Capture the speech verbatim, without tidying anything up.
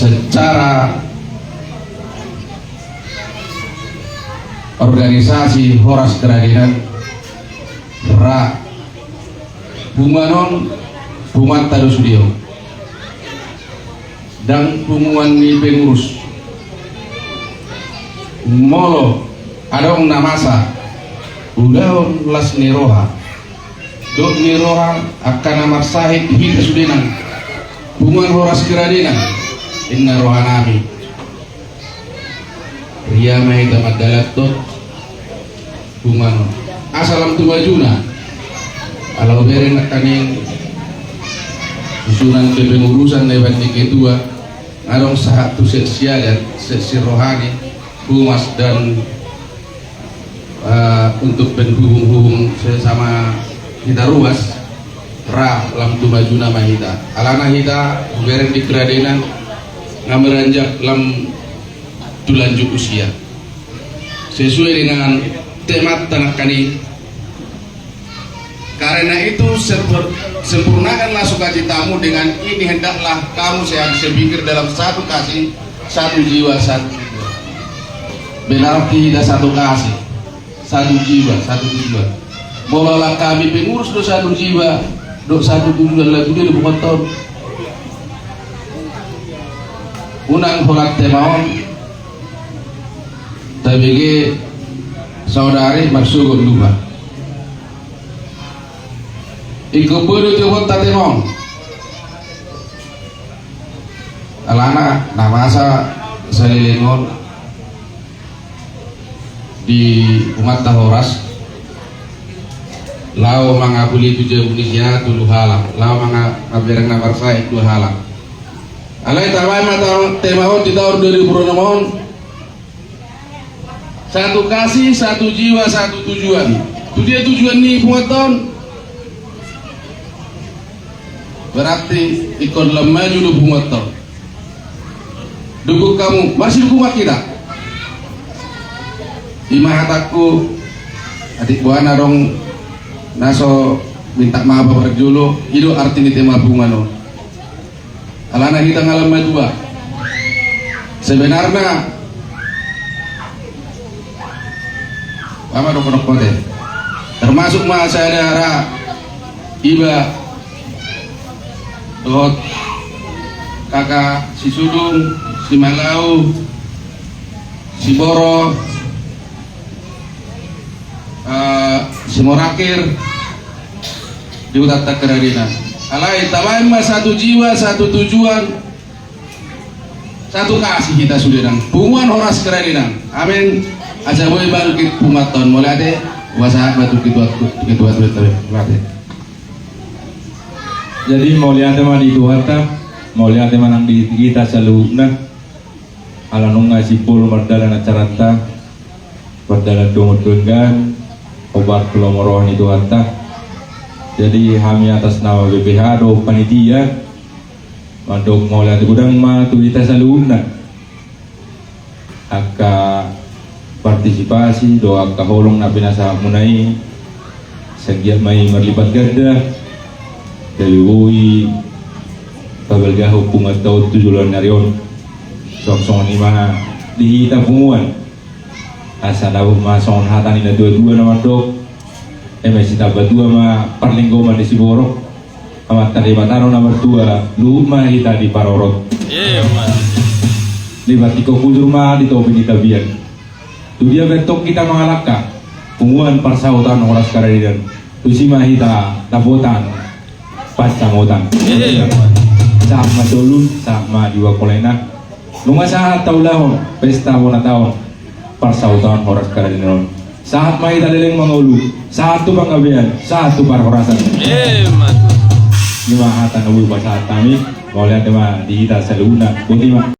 Secara organisasi Horas Keradenan, ra punguan on, punguanta do sude on. Ndang punguan ni pengurus. Molo adong na masa ulaon las ni roha dohot ni roha angka na marsahit, hita sude nang punguan Horas Keradenan, inna rohanami. Ria ma hita mandalanhon punguan on asa lam tu majuna. Ala hubereng nangkaning susunan kepengurusan na ibaen ni ketua, adong sahat tu seksi adat, seksi rohani, humas dan eh, untuk penghubung-hubung sesama hita ruas, ra lam tu majuna ma hita. Alana hita hubereng di Keradenan nga beranjak lam tu lanjut usia. Sesuai dengan temanta nangkaning. Karena itu, sempur-, sempurnakanlah sukacitamu dengan ini, hendaklah kamu sehat sepikir dalam satu kasih, satu jiwa, satu tujuan. Berarti hita satu kasih, satu jiwa, satu tujuan. Molo alana hami pengurus do satu jiwa dohot satu tujuan, lagu dia do bukan tahun. Unang holan tema on tabege saudari marsogot lupa. Ingkon boi do tioponta tema on. Alana na masa saleleng on di punguanta Horas, laho mangapuli tu jabu ni si A tolu halak, laho manga-, mambereng na marsahit dua halak. Alai tabaen ma ta-, tema on di taon dua ribu dua puluh enam on. Satu kasih, satu jiwa, satu tujuan. Tu dia tujuan ni punguanta on? Berarti ingkon lam maju do punguanta on. Dukung hamu, marsidukungan hita. I ma hatangku, atik boha na adong na so minta maaf parjolo, i do arti ni tema punguan on. Alana hita nga lam matua. Sebenarna, ama dohononhon te, termasuk ma sada ra iba dohot kaka Sisudung, Simalau, Siboro, eh, Simorakir di hutanta Keradenan. Alai tabaen ma satu jiwa, satu tujuan, satu kasih hita sude nang punguan Horas Keradenan. Amin. Asa boi bangkit punguanta on. Mauliate. Hupasahat ma tu ketua, ketua, ketua, ketua. Mauliate. Jadi mauliate ma di Tuhanta, mauliate ma nang di hita saluhutna. Ala nunga simpul mardalan acaranta, mardalan dongan tu denggan, hombar tu lomo roha ni Tuhanta. Jadi hami atas nama B P H dohot panitia mandok mauliate godang ma tu hita saluhutna. Angka partisipasi dohot angka holong na pinasahatmuna i, sanggiat ma i marlipat ganda, gabe boi pabalgahon punguanta on tu joloan ni ari on. Songon i ma di hita punguan. Asa dapot ma songon hata ni na tua-tua na mandok, eme sitamba tua ma parlinggoman ni siborok. Amanta Debata do na martua, luhut ma hita diparorot. Iya, Mas. Lipat ingkon hujur ma di topi ni tapian. Tu dia pe antong hita mangalangka, punguan parsahuton Horas Karadenan, tusi ma hita dapotan pansamotan. Iya. Sahat ma solu, sahat ma di ulaon na nunga sahat taulahon pesta bona taon parsahuton Horas Karadenan on. Sahat ma hita leleng mangolu, sahat tu panggabean, sahat tu parhorasan. Ima. Ima hata na boi pasahat hami, mauliate ma di hita saluhutna. Boti ma.